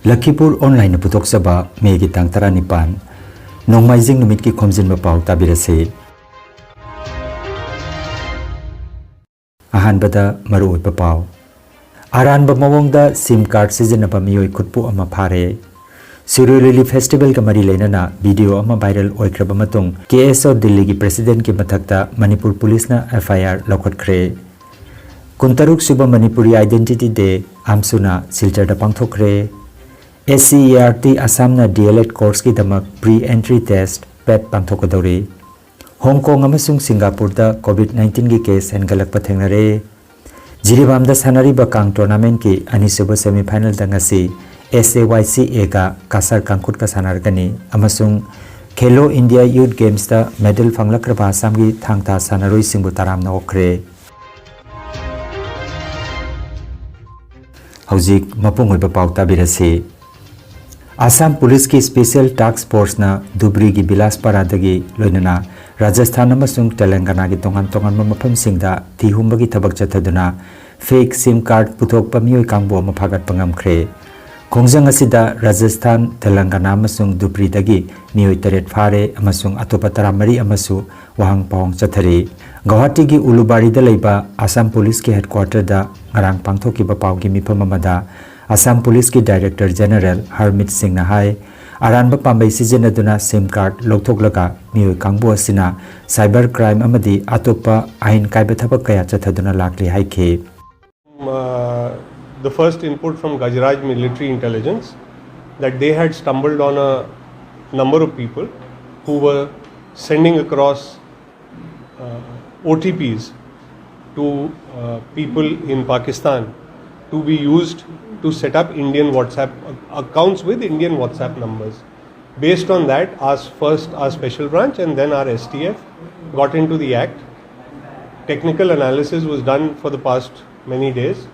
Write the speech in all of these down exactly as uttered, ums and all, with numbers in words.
ꯂꯈꯤꯄꯨꯔ ꯑꯣꯟꯂꯥꯏꯟꯅ ꯄꯨꯊꯣꯛꯆꯕ ꯃꯦꯒꯤ ꯇꯥꯡ ꯇꯔꯥꯅꯤꯄꯥꯟ, ꯅꯣꯡꯃꯥꯏꯖꯤꯡ ꯅꯨꯃꯤꯠꯀꯤ ꯈꯣꯝꯖꯤꯟꯕ ꯄꯥꯎ ꯇꯥꯕꯤꯔꯁꯤ꯫ ꯑꯍꯥꯟꯕꯗ ꯃꯔꯨꯑꯣꯏꯕ ꯄꯥꯎ꯫ ꯑꯔꯥꯟꯕ ꯃꯑꯣꯡꯗ ꯁꯤꯝ ꯀꯥꯔꯗ ꯁꯤꯖꯤꯟꯅꯕ ꯃꯤꯑꯣꯏ ꯈꯨꯠꯄꯨ ꯑꯃ ꯐꯥꯔꯦ꯫ ꯁꯤꯔꯣꯏ ꯂꯤꯂꯤ ꯐꯦꯁꯇꯤꯚꯦꯜꯒ ꯃꯔꯤ ꯂꯩꯅꯅ ꯚꯤꯗꯤꯑꯣ ꯑꯃ ꯚꯥꯏꯔꯦꯜ ꯑꯣꯏꯈ꯭ꯔꯕ ꯃꯇꯨꯡ, ꯀꯦ ꯑꯦꯁ ꯑꯣ ꯗꯤꯜꯂꯤꯒꯤ ꯄ꯭ꯔꯦꯁꯤꯗꯦꯟꯠꯀꯤ ꯃꯊꯛꯇ ꯃꯅꯤꯄꯨꯔ ꯄꯨꯂꯤꯁꯅ ꯑꯦꯐ ꯑꯥꯏ ꯑꯥꯔ ꯂꯧꯈꯠꯈ꯭ꯔꯦ꯫ ꯀꯨꯟꯇꯔꯨꯛ ꯁꯨꯕ ꯃꯅꯤꯄꯨꯔꯤ ꯑꯥꯏꯗꯦꯟꯇꯤꯇꯤ ꯗꯦ ꯑꯥꯝꯁꯨꯅ ꯁꯤꯜꯆꯔꯗ ꯄꯥꯡꯊꯣꯛꯈ꯭ꯔꯦ꯫ S C E R T ꯑꯁꯥꯝꯅ ꯗꯤ ꯑꯦꯜ ꯑꯦꯗ ꯀꯣꯔꯁꯀꯤꯗꯃꯛ ꯄ꯭ꯔꯤ ꯑꯦꯟꯇ꯭ꯔꯤ ꯇꯦꯁ, ꯄꯦꯠ, ꯄꯥꯡꯊꯣꯛꯀꯗꯧꯔꯤ꯫ ꯍꯣꯡ ꯀꯣꯡ ꯑꯃꯁꯨꯡ ꯁꯤꯡꯒꯥꯄꯨꯔꯗ ꯀꯣꯚꯤꯗ ꯅꯥꯏꯟꯇꯤꯟꯒꯤ ꯀꯦꯁ ꯍꯦꯟꯒꯠꯂꯛꯄ ꯊꯦꯡꯅꯔꯦ꯫ ꯖꯤꯔꯤꯕꯥꯝꯗ ꯁꯥꯟꯅꯔꯤꯕ ꯀꯥꯡ ꯇꯣꯔꯅꯥꯃꯦꯟꯠꯀꯤ ꯑꯅꯤꯁꯨꯕ ꯁꯦꯃꯤꯐꯥꯏꯅꯦꯜꯗ ꯉꯁꯤ ꯑꯦꯁ ꯑꯦ ꯋꯥꯏ ꯁꯤ ꯑꯦꯒ ꯀꯥꯁꯥꯔ ꯀꯥꯡꯈꯨꯠꯀ ꯁꯥꯟꯅꯔꯒꯅꯤ ꯑꯃꯁꯨꯡ ꯈꯦꯂꯣ ꯏꯟꯗꯤꯌꯥ ꯌꯨꯊ ꯒꯦꯝꯁꯇ ꯃꯦꯗꯜ ꯐꯪꯂꯛꯈ꯭ꯔꯕ ꯑꯁꯥꯝꯒꯤ ꯊꯥꯡ ꯇꯥ ꯁꯥꯟꯅꯔꯣꯏꯁꯤꯡꯕꯨ ꯇꯔꯥꯝꯅ ꯑꯣꯛꯈ꯭ꯔꯦ꯫ ꯍꯧꯖꯤꯛ ꯃꯄꯨꯡ ꯑꯣꯏꯕ ꯄꯥꯎ ꯇꯥꯕꯤꯔꯁꯤ꯫ ꯑꯁꯥꯝ ꯄꯨꯂꯤꯁꯀꯤ ꯁ꯭ꯄꯦꯁꯤꯌꯦꯜ ꯇꯥꯛꯁ ꯐꯣꯔꯁꯅ ꯙꯨꯕ꯭ꯔꯤꯒꯤ ꯕꯤꯂꯥꯁꯄꯥꯔꯥꯗꯒꯤ ꯂꯣꯏꯅꯅ ꯔꯥꯖꯁꯊꯥꯟ ꯑꯃꯁꯨꯡ ꯇꯦꯂꯪꯒꯅꯥꯒꯤ ꯇꯣꯉꯥꯟ ꯇꯣꯉꯥꯟꯕ ꯃꯐꯝꯁꯤꯡꯗ ꯊꯤ ꯍꯨꯝꯕꯒꯤ ꯊꯕꯛ ꯆꯠꯊꯗꯨꯅ ꯐꯦꯛ ꯁꯤꯝ ꯀꯥꯔꯗ ꯄꯨꯊꯣꯛꯄ ꯃꯤꯑꯣꯏ ꯀꯥꯡꯕꯨ ꯑꯃ ꯐꯥꯒꯠꯄ ꯉꯝꯈ꯭ꯔꯦ꯫ ꯈꯣꯡꯖꯪ ꯑꯁꯤꯗ ꯔꯥꯖꯁꯊꯥꯟ, ꯇꯦꯂꯪꯒꯅꯥ ꯑꯃꯁꯨꯡ ꯙꯨꯕ꯭ꯔꯤꯗꯒꯤ ꯃꯤꯑꯣꯏ ꯇꯔꯦꯠ ꯐꯥꯔꯦ ꯑꯃꯁꯨꯡ ꯑꯇꯣꯞꯄ ꯇꯔꯥꯃꯔꯤ ꯑꯃꯁꯨ ꯋꯥꯍꯪ ꯄꯥꯎꯍꯪ ꯆꯠꯊꯔꯤ꯫ ꯒꯧꯍꯥꯇꯤꯒꯤ ꯎꯂꯨꯕꯥꯔꯤꯗ ꯂꯩꯕ ꯑꯁꯥꯝ ꯄꯨꯂꯤꯁꯀꯤ ꯍꯦꯗꯀ꯭ꯋꯥꯇꯔꯗ ꯉꯔꯥꯡ ꯄꯥꯡꯊꯣꯛꯈꯤꯕ ꯄꯥꯎꯒꯤ ꯃꯤꯐꯝ ꯑꯃꯗ ꯑꯁꯥꯝ ꯄꯨꯂꯤꯁꯀꯤ ꯗꯥꯏꯔꯦꯛꯇꯔ ꯖꯦꯅꯔꯦꯜ ꯍꯔꯃꯤꯠ ꯁꯤꯡꯅ ꯍꯥꯏ, ꯑꯔꯥꯟꯕ ꯄꯥꯝꯕꯩ ꯁꯤꯖꯤꯟꯅꯗꯨꯅ ꯁꯤꯝ ꯀꯥꯔꯗ ꯂꯧꯊꯣꯛꯂꯒ ꯃꯤꯑꯣꯏ ꯀꯥꯡꯕꯨ ꯑꯁꯤꯅ ꯁꯥꯏꯕꯔ ꯀ꯭ꯔꯥꯏꯝ ꯑꯃꯗꯤ ꯑꯇꯣꯞꯄ ꯑꯥꯏꯟ ꯀꯥꯏꯕ ꯊꯕꯛ ꯀꯌꯥ ꯆꯠꯊꯗꯨꯅ ꯂꯥꯛꯂꯤ ꯍꯥꯏꯈꯤ꯫ Uh, the first input from Gajraj military intelligence that they had stumbled on a number of people who were sending across uh, O T Ps to uh, people in Pakistan to be used to set up Indian WhatsApp accounts with Indian WhatsApp numbers. Based on that, our first our special branch and then our S T F got into the act. Technical analysis was done for the past many days,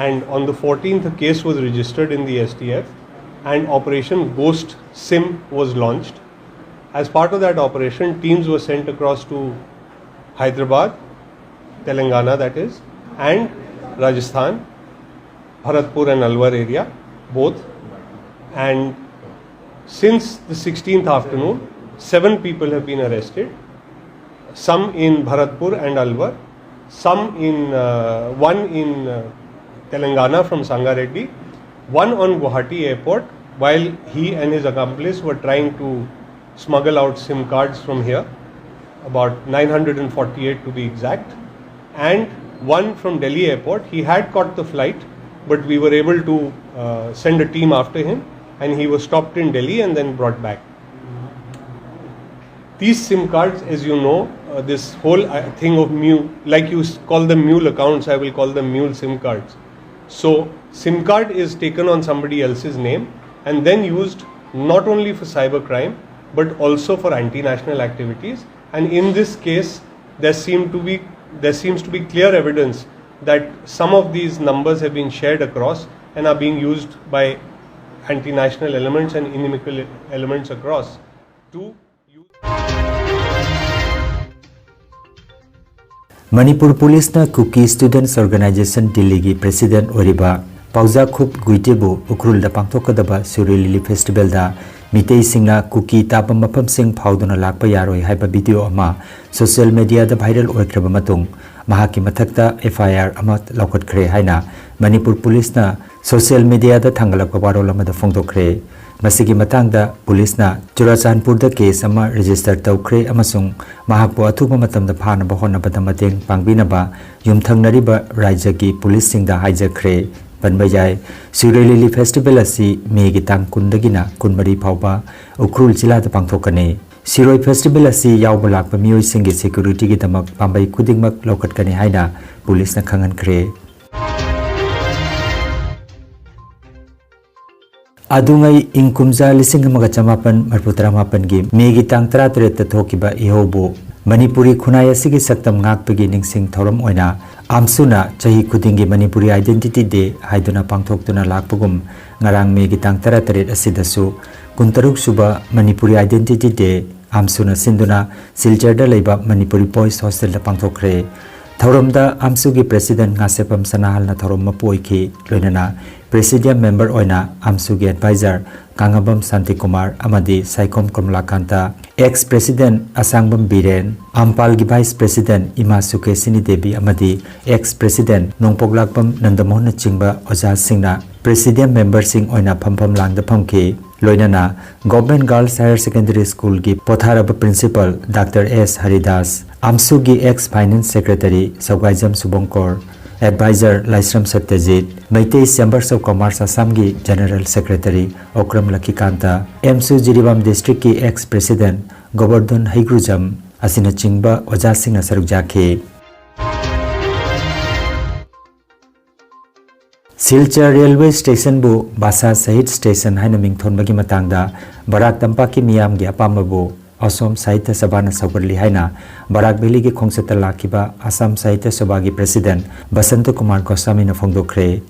and on the fourteenth, a case was registered in the S T F, and Operation Ghost Sim was launched. As part of that operation, teams were sent across to Hyderabad, Telangana, that is, and Rajasthan, Bharatpur and Alwar area, both. And since the sixteenth afternoon, seven people have been arrested, some in Bharatpur and Alwar, some in uh, one in uh, Telangana from Sangareddy, one on Guwahati airport while he and his accomplice were trying to smuggle out SIM cards from here, about nine hundred forty-eight to be exact, and one from Delhi airport. He had caught the flight, but we were able to uh, send a team after him, and he was stopped in Delhi and then brought back. These SIM cards, as you know, uh, this whole uh, thing of mule, like you s- call them mule accounts, I will call them mule SIM cards. So, SIM card is taken on somebody else's name and then used not only for cybercrime but also for anti national activities. And in this case, there seem to be there seems to be clear evidence that some of these numbers have been shared across and are being used by anti national elements and inimical elements across to use. Manipur ꯄꯨꯂꯤꯁꯅ ꯀꯨꯀꯤ ꯁ꯭ꯇꯨꯗꯦꯟꯠꯁ organisation ꯗꯤꯜꯂꯤꯒꯤ president ꯑꯣꯏꯔꯤꯕ ꯄꯥꯎꯖꯥꯈꯨꯞ ꯒꯨꯏꯇꯦꯕꯨ ꯎꯈ꯭ꯔꯨꯜꯗ ꯄꯥꯡꯊꯣꯛꯀꯗꯕ ꯁꯤꯔꯣꯏ ꯂꯤꯂꯤ ꯐꯦꯁꯇꯤꯚꯦꯜꯗ ꯃꯤꯇꯩꯁꯤꯡꯅ ꯀꯨꯀꯤ ꯇꯥꯕ ꯃꯐꯝꯁꯤꯡ ꯐꯥꯎꯗꯨꯅ ꯂꯥꯛꯄ ꯌꯥꯔꯣꯏ ꯍꯥꯏꯕ ꯚꯤꯗꯤꯑꯣ ꯑꯃ ꯁꯣꯁꯤꯌꯦꯜ ꯃꯤꯗꯤꯌꯥꯗ ꯚꯥꯏꯔꯦꯜ ꯑꯣꯏꯈ꯭ꯔꯕ ꯃꯇꯨꯡ ꯃꯍꯥꯛꯀꯤ ꯃꯊꯛꯇ ꯑꯦꯐ ꯑꯥꯏ ꯑꯥꯔ ꯑꯃ ꯂꯧꯈꯠꯈ꯭ꯔꯦ ꯍꯥꯏꯅ ꯃꯅꯤꯄꯨꯔ ꯄꯨꯂꯤꯁꯅ ꯁꯣꯁꯤꯌꯦꯜ ꯃꯤꯗꯤꯌꯥꯗ ꯊꯥꯡꯒꯠꯂꯛꯄ ꯋꯥꯔꯣꯜ ꯑꯃꯗ ꯐꯣꯡꯗꯣꯛꯈ꯭ꯔꯦ꯫ ꯃꯁꯤꯒꯤ ꯃꯇꯥꯡꯗ ꯄꯨꯂꯤꯁꯅ ꯆꯨꯔꯥꯆꯥꯟꯄꯨꯔꯗ ꯀꯦꯁ ꯑꯃ ꯔꯦꯖꯤꯁꯇꯔ ꯇꯧꯈ꯭ꯔꯦ ꯑꯃꯁꯨꯡ ꯃꯍꯥꯛꯄꯨ ꯑꯊꯨꯕ ꯃꯇꯝꯗ ꯐꯥꯅꯕ ꯍꯣꯠꯅꯕꯗ ꯃꯇꯦꯡ ꯄꯥꯡꯕꯤꯅꯕ ꯌꯨꯝꯊꯪꯅꯔꯤꯕ ꯔꯥꯖ꯭ꯌꯒꯤ ꯄꯨꯂꯤꯁꯁꯤꯡꯗ ꯍꯥꯏꯖꯈ꯭ꯔꯦ꯫ ꯄꯟꯕ ꯌꯥꯏ, ꯁꯤꯔꯣꯏ ꯂꯤꯂꯤ ꯐꯦꯁꯇꯤꯚꯦꯜ ꯑꯁꯤ ꯃꯦꯒꯤ ꯇꯥꯡ ꯀꯨꯟꯗꯒꯤꯅ ꯀꯨꯟꯃꯔꯤ ꯐꯥꯎꯕ ꯎꯈ꯭ꯔꯨꯜ ꯖꯤꯂꯥꯗ ꯄꯥꯡꯊꯣꯛꯀꯅꯤ꯫ ꯁꯤꯔꯣꯏ ꯐꯦꯁꯇꯤꯚꯦꯜ ꯑꯁꯤ ꯌꯥꯎꯕ ꯂꯥꯛꯄ ꯃꯤꯑꯣꯏꯁꯤꯡꯒꯤ ꯁꯦꯀ꯭ꯌꯨꯔꯤꯇꯤꯒꯤꯗꯃꯛ ꯄꯥꯝꯕꯩ ꯈꯨꯗꯤꯡꯃꯛ ꯂꯧꯈꯠꯀꯅꯤ ꯍꯥꯏꯅ ꯄꯨꯂꯤꯁꯅ ꯈꯪꯍꯟꯈ꯭ꯔꯦ꯫ ꯑꯗꯨꯉꯩ ꯏꯪ ꯀꯨꯝꯖꯥ ꯂꯤꯁꯤꯡ ꯑꯃꯒ ꯆꯃꯥꯄꯟ ꯃꯔꯤꯐꯨ ꯇꯔꯥꯃꯥꯄꯟꯒꯤ ꯃꯦꯒꯤ ꯇꯥꯡ ꯇꯔꯥꯇꯔꯦꯠꯇ ꯊꯣꯛꯈꯤꯕ ꯏꯍꯧꯕꯨ ꯃꯅꯤꯄꯨꯔꯤ ꯈꯨꯟꯅꯥꯏ ꯑꯁꯤꯒꯤ ꯁꯛꯇꯝ ꯉꯥꯛꯄꯒꯤ ꯅꯤꯡꯁꯤꯡ ꯊꯧꯔꯝ ꯑꯣꯏꯅ ꯑꯥꯝꯁꯨꯅ ꯆꯍꯤ ꯈꯨꯗꯤꯡꯒꯤ ꯃꯅꯤꯄꯨꯔꯤ ꯑꯥꯏꯗꯦꯟꯇꯤꯇꯤ ꯗꯦ ꯍꯥꯏꯗꯨꯅ ꯄꯥꯡꯊꯣꯛꯇꯨꯅ ꯂꯥꯛꯄꯒꯨꯝ ꯉꯔꯥꯡ ꯃꯦꯒꯤ ꯇꯥꯡ ꯇꯔꯥꯇꯔꯦꯠ ꯑꯁꯤꯗꯁꯨ ꯀꯨꯟꯇꯔꯨꯛ ꯁꯨꯕ ꯃꯅꯤꯄꯨꯔꯤ ꯑꯥꯏꯗꯦꯟꯇꯤꯇꯤ ꯗꯦ ꯑꯥꯝꯁꯨꯅ ꯁꯤꯟꯗꯨꯅ ꯁꯤꯜꯆꯔꯗ ꯂꯩꯕ ꯃꯅꯤꯄꯨꯔꯤ ꯕꯣꯏꯁ ꯍꯣꯁꯇꯦꯜꯗ ꯄꯥꯡꯊꯣꯛꯈ꯭ꯔꯦ꯫ ꯊꯧꯔꯝꯗ ꯑꯝꯁꯨꯒꯤ President ꯉꯥꯁꯦꯞꯄꯝ ꯁꯅꯥꯍꯜꯅ ꯊꯧꯔꯝ ꯃꯄꯨ ꯑꯣꯏꯈꯤ꯫ ꯂꯣꯏꯅꯅ Presidium Member ꯑꯣꯏꯅ ꯑꯝꯁꯨꯒꯤ Advisor ꯀꯥꯉꯕꯝ ꯁꯥꯟꯇꯤꯀꯨꯃꯥꯔ ꯑꯃꯗꯤ Saikhom ꯀꯃꯂꯥꯀꯥꯟꯇ, Ex President ꯑꯁꯥꯡꯕꯝ Biren, ꯑꯝꯄꯥꯜꯒꯤ Vice President ꯏꯃꯥ ꯁꯨꯀꯦꯁꯤꯅꯤ ꯗꯦꯕꯤ ꯑꯃꯗꯤ Ex President ꯅꯣꯡꯄꯣꯛꯂꯥꯛꯄꯝ ꯅꯟꯗꯃꯣꯍꯟꯅꯆꯤꯡꯕ ꯑꯣꯖꯥꯁꯤꯡꯅ Presidium Memberꯁꯤꯡ ꯑꯣꯏꯅ ꯐꯝꯐꯝ ꯂꯥꯡꯗ ꯐꯝꯈꯤ꯫ ꯂꯣꯏꯅꯅ Government Girls Higher Secondary Schoolꯒꯤ ꯄꯣꯊꯥꯔꯕ Principal Doctor S Haridas, ꯑꯝꯁꯨꯒꯤ Ex Finance Secretary ꯁꯧꯒꯥꯏꯖꯝ ꯁꯨꯕꯪꯀꯣꯔ, Advisor Laishram ꯁꯠꯇꯖꯤꯠ, Meitei Chambers of Commerce ꯑꯁꯥꯝꯒꯤ General Secretary Okram ꯂꯛꯈꯤꯀꯥꯟꯇ, ꯑꯦꯝꯁꯨ Jiribam Districtꯀꯤ Ex President Govardhan ꯍꯩꯒ꯭ꯔꯨꯖꯝ ꯑꯁꯤꯅꯆꯤꯡꯕ ꯑꯣꯖꯥꯁꯤꯡꯅ ꯁꯔꯨꯛ ꯌꯥꯈꯤ꯫ ꯁꯤꯜꯆꯔ Railway Stationꯕꯨ ꯚꯥꯁꯥ ꯁꯍꯤꯠ Station ꯍꯥꯏꯅ ꯃꯤꯡꯊꯣꯟꯕꯒꯤ ꯃꯇꯥꯡꯗ ꯕꯔꯥꯛ ꯇꯝꯄꯥꯛꯀꯤ ꯃꯤꯌꯥꯝꯒꯤ ꯑꯄꯥꯝꯕꯕꯨ ꯑꯁꯣꯝ ꯁꯥꯍꯤꯇ꯭ꯌ ꯁꯚꯥꯅ ꯁꯧꯒꯠꯂꯤ ꯍꯥꯏꯅ ꯕꯔꯥꯛ ꯚꯦꯂꯤꯒꯤ ꯈꯣꯡꯆꯠꯇ ꯂꯥꯛꯈꯤꯕ ꯑꯁꯥꯝ ꯁꯥꯍꯤꯇ꯭ꯌ ꯁꯚꯥꯒꯤ President ꯕꯁꯟꯇ ꯀꯨꯃꯥꯔ ꯒꯣꯁꯥꯃꯤꯅ ꯐꯣꯡꯗꯣꯛꯈ꯭ꯔꯦ꯫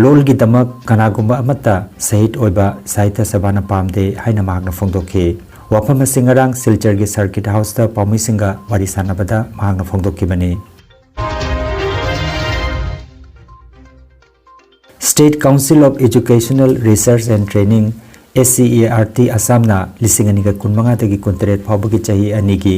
ꯂꯣꯜꯒꯤꯗꯃꯛ ꯀꯅꯥꯒꯨꯝꯕ ꯑꯃꯠꯇ ꯁꯍꯤꯠ ꯑꯣꯏꯕ ꯁꯥꯍꯤꯇ꯭ꯌ ꯁꯚꯥꯅ ꯄꯥꯝꯗꯦ ꯍꯥꯏꯅ ꯃꯍꯥꯛꯅ ꯐꯣꯡꯗꯣꯛꯈꯤ꯫ ꯋꯥꯐꯝ ꯑꯁꯤ ꯉꯔꯥꯡ ꯁꯤꯜꯆꯔꯒꯤ Circuit Houseꯇ ꯄꯥꯎꯃꯤꯁꯤꯡꯒ ꯋꯥꯔꯤ ꯁꯥꯟꯅꯕꯗ ꯃꯍꯥꯛꯅ ꯐꯣꯡꯗꯣꯛꯈꯤꯕꯅꯤ꯫ State Council of Educational Research and Training, S C E R T, ꯑꯁꯥꯝꯅ ꯂꯤꯁꯤꯡ ꯑꯅꯤꯒ ꯀꯨꯟꯃꯉꯥꯗꯒꯤ ꯀꯨꯟꯇꯔꯦꯠ ꯐꯥꯎꯕꯒꯤ ꯆꯍꯤ ꯑꯅꯤꯒꯤ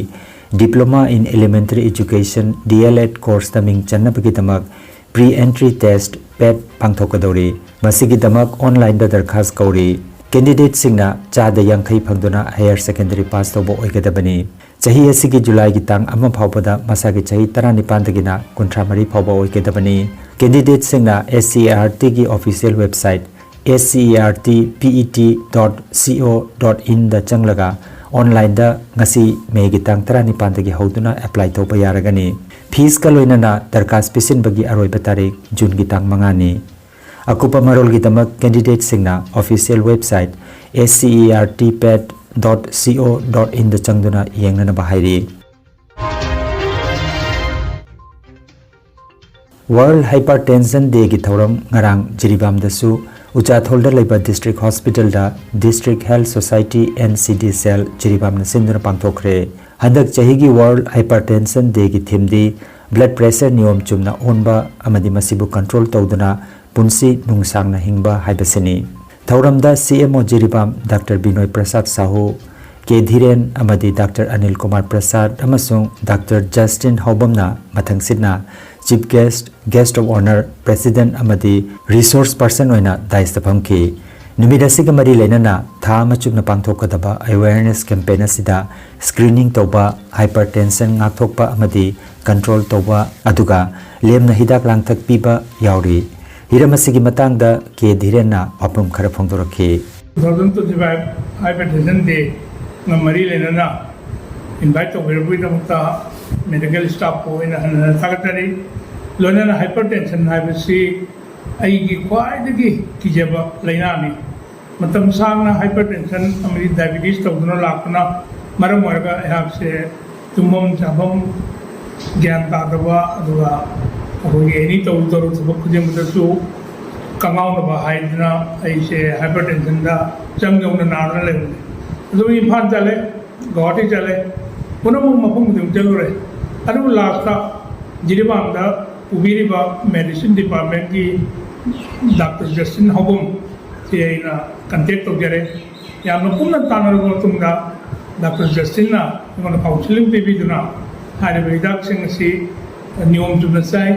Diploma in Elementary Education, D L Ed, courseꯇ ꯃꯤꯡ ꯆꯟꯅꯕꯒꯤꯗꯃꯛ Pre-Entry Test, PET, ꯄꯥꯡꯊꯣꯛꯀꯗꯧꯔꯤ꯫ ꯃꯁꯤꯒꯤꯗꯃꯛ onlineꯗ ꯗꯔꯈꯥꯁ ꯀꯧꯔꯤ꯫ Candidateꯁꯤꯡꯅ ꯆꯥꯗ ꯌꯥꯡꯈꯩ ꯐꯪꯗꯨꯅ higher secondary pass ꯇꯧꯕ ꯑꯣꯏꯒꯗꯕꯅꯤ꯫ ꯆꯍꯤ ꯑꯁꯤꯒꯤ ꯖꯨꯂꯥꯏꯒꯤ ꯇꯥꯡ ꯑꯃ ꯐꯥꯎꯕꯗ ꯃꯁꯥꯒꯤ ꯆꯍꯤ ꯇꯔꯥꯅꯤꯄꯥꯟꯗꯒꯤꯅ ꯀꯨꯟꯊ꯭ꯔꯥ ꯃꯔꯤ ꯐꯥꯎꯕ ꯑꯣꯏꯒꯗꯕꯅꯤ꯫ Candidateꯁꯤꯡꯅ S C E R Tꯒꯤ official website S C E R T P E T dot C O dot inꯗ ꯆꯪꯂꯒ onlineꯗ ꯉꯁꯤ ꯃꯦꯒꯤ ꯇꯥꯡ ꯇꯔꯥꯅꯤꯄꯥꯟꯗꯒꯤ ꯍꯧꯗꯨꯅ apply ꯇꯧꯕ ꯌꯥꯔꯒꯅꯤ꯫ Feesꯀ ꯂꯣꯏꯅꯅ ꯗꯔꯈꯥꯁ ꯄꯤꯁꯤꯟꯕꯒꯤ ꯑꯔꯣꯏꯕ ꯇꯥꯔꯤꯛ ꯖꯨꯟꯒꯤ ꯇꯥꯡ ꯃꯉꯥꯅꯤ꯫ ꯑꯀꯨꯞꯄ ꯃꯔꯣꯜꯒꯤꯗꯃꯛ candidateꯁꯤꯡꯅ official website S C E R T PET dot C O dot inꯗ ꯆꯪꯗꯨꯅ ꯌꯦꯡꯅꯅꯕ ꯍꯥꯏꯔꯤ꯫ World Hypertension Dayꯒꯤ ꯊꯧꯔꯝ ꯉꯔꯥꯡ ꯖꯤꯔꯤꯕꯥꯝꯗꯁꯨ ꯎꯆꯥꯊꯣꯜꯗ ꯂꯩꯕ District Hospitalꯗ District Health Society N C D Cell ꯖꯤꯔꯤꯕꯥꯝꯅ ꯁꯤꯟꯗꯨꯅ ꯄꯥꯡꯊꯣꯛꯈ꯭ꯔꯦ꯫ ꯍꯟꯗꯛ ꯆꯍꯤꯒꯤ World Hypertension Dayꯒꯤ themeꯗꯤ blood pressure ꯅꯤꯌꯣꯝ ꯆꯨꯝꯅ ꯑꯣꯟꯕ ꯑꯃꯗꯤ ꯃꯁꯤꯕꯨ control ꯇꯧꯗꯨꯅ ꯄꯨꯟꯁꯤ ꯅꯨꯡꯁꯥꯡꯅ ꯍꯤꯡꯕ ꯍꯥꯏꯕꯁꯤꯅꯤ꯫ ꯊꯧꯔꯝꯗ C M O Jiribam doctor Binoy Prasad Sahu, K Dhiren ꯑꯃꯗꯤ ꯗꯥꯛꯇꯔ ꯑꯅꯤꯜ ꯀꯨꯃꯥꯔ ꯄ꯭ꯔꯁꯥꯗ ꯑꯃꯁꯨꯡ ꯗꯥꯛꯇꯔ ꯖꯁꯇꯤꯟ ꯍꯥꯎꯕꯝꯅ ꯃꯊꯪꯁꯤꯠꯅ Chief Guest, Guest of Honour, President ꯑꯃꯗꯤ Resource Person ꯑꯣꯏꯅ dais ꯇ ꯐꯝꯈꯤ꯫ ꯅꯨꯃꯤꯠ ꯑꯁꯤꯒ ꯃꯔꯤ ꯂꯩꯅꯅ ꯊꯥ ꯑꯃ ꯆꯨꯞꯅ ꯄꯥꯡꯊꯣꯛꯀꯗꯕ awareness campaign ꯑꯁꯤꯗ screening ꯇꯧꯕ, hypertension ꯉꯥꯛꯊꯣꯛꯄ ꯑꯃꯗꯤ control ꯇꯧꯕ, ꯑꯗꯨꯒ ꯂꯦꯝꯅ ꯍꯤꯗꯥꯛ ꯂꯥꯡꯊꯛ ꯄꯤꯕ ꯌꯥꯎꯔꯤ꯫ ꯍꯤꯔꯝ ꯑꯁꯤꯒꯤ ꯃꯇꯥꯡꯗ ꯀꯦ ꯙꯤꯔꯦꯟꯅ ꯋꯥꯐꯝ ꯈꯔ ꯐꯣꯡꯗꯣꯔꯛꯈꯤ꯫ Two thousand twenty-five Hypertension Day ꯒ ꯃꯔꯤ ꯂꯩꯅꯅ invite ꯇꯧꯕꯤꯔꯛꯄꯒꯤꯗꯃꯛꯇ medical staff ꯄꯨ ꯑꯩꯅ ꯍꯟꯅ ꯍꯟꯅ ꯊꯥꯒꯠꯆꯔꯤ꯫ ꯂꯣꯏꯅꯅ hypertension ꯍꯥꯏꯕꯁꯤ ꯑꯩꯒꯤ ꯈ꯭ꯋꯥꯏꯗꯒꯤ ꯀꯤꯖꯕ ꯂꯥꯏꯅꯥꯅꯤ꯫ ꯃꯇꯝ ꯁꯥꯡꯅ hypertension ꯑꯃꯗꯤ diabetes ꯇꯧꯗꯨꯅ ꯂꯥꯛꯄꯅ ꯃꯔꯝ ꯑꯣꯏꯔꯒ ꯑꯩꯍꯥꯛꯁꯦ ꯇꯨꯝꯐꯝ ꯆꯥꯐꯝ ꯒ꯭ꯌꯥꯟ ꯇꯥꯗꯕ, ꯑꯗꯨꯒ ꯑꯩꯈꯣꯏꯒꯤ any ꯇꯧꯔꯨ ꯇꯧꯔꯨ ꯊꯕꯛ ꯈꯨꯗꯤꯡꯃꯛꯇꯁꯨ ꯀꯉꯥꯎꯅꯕ ꯍꯥꯏꯗꯅ ꯑꯩꯁꯦ hypertension ꯗ ꯆꯪ ꯌꯧꯅ ꯅꯥꯗꯨꯅ ꯂꯩꯕꯅꯦ꯫ ꯑꯗꯨ ꯏꯝꯐꯥꯜ ꯆꯠꯂꯦ, ꯒꯧꯍꯥꯇꯤ ꯆꯠꯂꯦ, ꯄꯨꯝꯅꯃꯛ ꯃꯐꯝ ꯈꯨꯗꯤꯡꯃꯛ ꯆꯠꯂꯨꯔꯦ꯫ ꯑꯗꯨꯕꯨ last ꯇ ꯖꯤꯔꯤꯕꯥꯝꯗ ꯄꯨꯕꯤꯔꯤꯕ medicine department ꯀꯤ ꯗꯥꯛꯇꯔ ꯖꯁꯇꯤꯟ ꯍꯥꯎꯕꯝ ꯁꯤ ꯑꯩꯅ contact ꯇꯧꯖꯔꯦ꯫ ꯌꯥꯝꯅ ꯀꯨꯞꯅ ꯇꯥꯟꯅꯔꯕ ꯃꯇꯨꯡꯗ ꯗꯥꯛꯇꯔ ꯖꯁꯇꯤꯟꯅ ꯑꯩꯉꯣꯟꯗ counselling ꯄꯤꯕꯤꯗꯨꯅ ꯍꯥꯏꯔꯤꯕ ꯍꯤꯗꯥꯛꯁꯤꯡ ꯑꯁꯤ ꯅꯤꯌꯣꯝ ꯆꯨꯝꯅ ꯆꯥꯏ,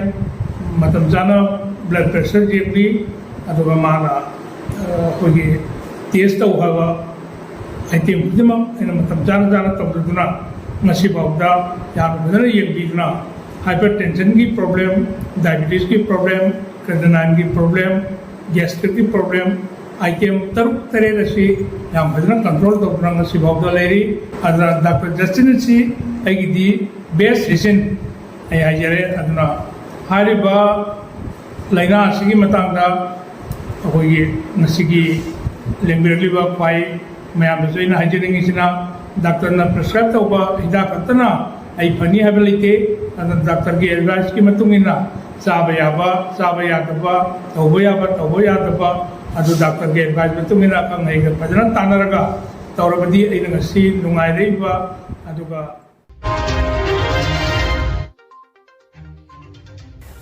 ꯃꯇꯝ ꯆꯥꯅ blood pressure ꯌꯦꯡꯕꯤ, ꯑꯗꯨꯒ ꯃꯥꯅ, ꯑ, ꯑꯩꯈꯣꯏꯒꯤ test ꯇꯧ ꯍꯥꯏꯕ item ꯈꯨꯗꯤꯡꯃꯛ ꯑꯩꯅ ꯃꯇꯝ ꯆꯥꯅ ꯆꯥꯅ ꯇꯧꯖꯗꯨꯅ ꯉꯁꯤꯐꯥꯎꯗ ꯌꯥꯝꯅ ꯐꯖꯅ ꯌꯦꯡꯕꯤꯗꯨꯅ hypertension ꯒꯤ problem, diabetes ꯀꯤ problem, creatinine ꯒꯤ problem, gastric ꯀꯤ problem, item ꯇꯔꯨꯛ ꯇꯔꯦꯠ ꯑꯁꯤ ꯌꯥꯝ ꯐꯖꯅ control ꯇꯧꯗꯨꯅ ꯉꯁꯤꯐꯥꯎꯗ ꯂꯩꯔꯤ꯫ ꯑꯗꯨꯅ ꯗꯥꯛꯇꯔ ꯖꯁꯇꯤꯟ ꯑꯁꯤ ꯑꯩꯒꯤꯗꯤ best physician ꯑꯩ ꯍꯥꯏꯖꯔꯦ꯫ ꯑꯗꯨꯅ ꯍꯥꯏꯔꯤꯕ ꯂꯥꯏꯅꯥ ꯑꯁꯤꯒꯤ ꯃꯇꯥꯡꯗ ꯑꯩꯈꯣꯏꯒꯤ ꯉꯁꯤꯒꯤ ꯂꯦꯡꯕꯤꯔꯛꯂꯤꯕ ꯈ꯭ꯋꯥꯏ ꯃꯌꯥꯝꯗꯁꯨ ꯑꯩꯅ ꯍꯥꯏꯖꯅꯤꯡꯉꯤꯁꯤꯅ, ꯗꯥꯛꯇꯔꯅ prescribe ꯇꯧꯕ ꯍꯤꯗꯥꯛ ꯈꯛꯇꯅ ꯑꯩ ꯐꯅꯤ ꯍꯥꯏꯕ ꯂꯩꯇꯦ꯫ ꯑꯗꯨꯅ ꯗꯥꯛꯇꯔꯒꯤ advice ꯀꯤ ꯃꯇꯨꯡ ꯏꯟꯅ ꯆꯥꯕ ꯌꯥꯕ, ꯆꯥꯕ ꯌꯥꯗꯕ, ꯇꯧꯕ ꯌꯥꯕ, ꯇꯧꯕ ꯌꯥꯗꯕ, ꯑꯗꯨ ꯗꯥꯛꯇꯔꯒꯤ advice ꯃꯇꯨꯡ ꯏꯟꯅ ꯑꯈꯪ ꯑꯍꯩꯒ ꯐꯖꯅ ꯇꯥꯟꯅꯔꯒ ꯇꯧꯔꯕꯗꯤ ꯑꯩꯅ ꯉꯁꯤ ꯅꯨꯡꯉꯥꯏꯔꯛꯏꯕ, ꯑꯗꯨꯒ